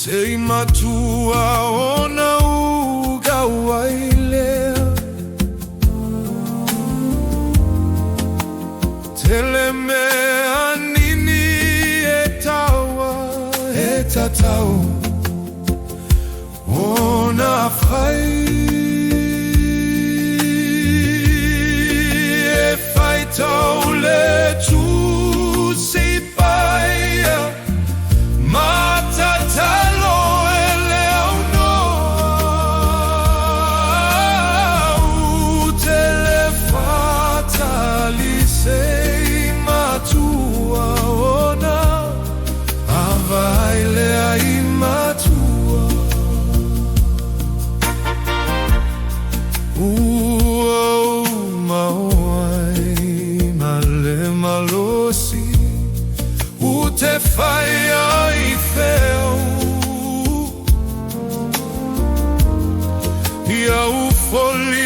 Se i matua ona ou gau ai lea. Tele mea nini e taua e tatau ona fai. E faitau le Tusi Paia ma tatalo e le aunoa. Ou te le fatali se i matua ona ava ai lea i matua. Ua uma o ai ma le malosi ou te fai ai feau. Ia ou foliga.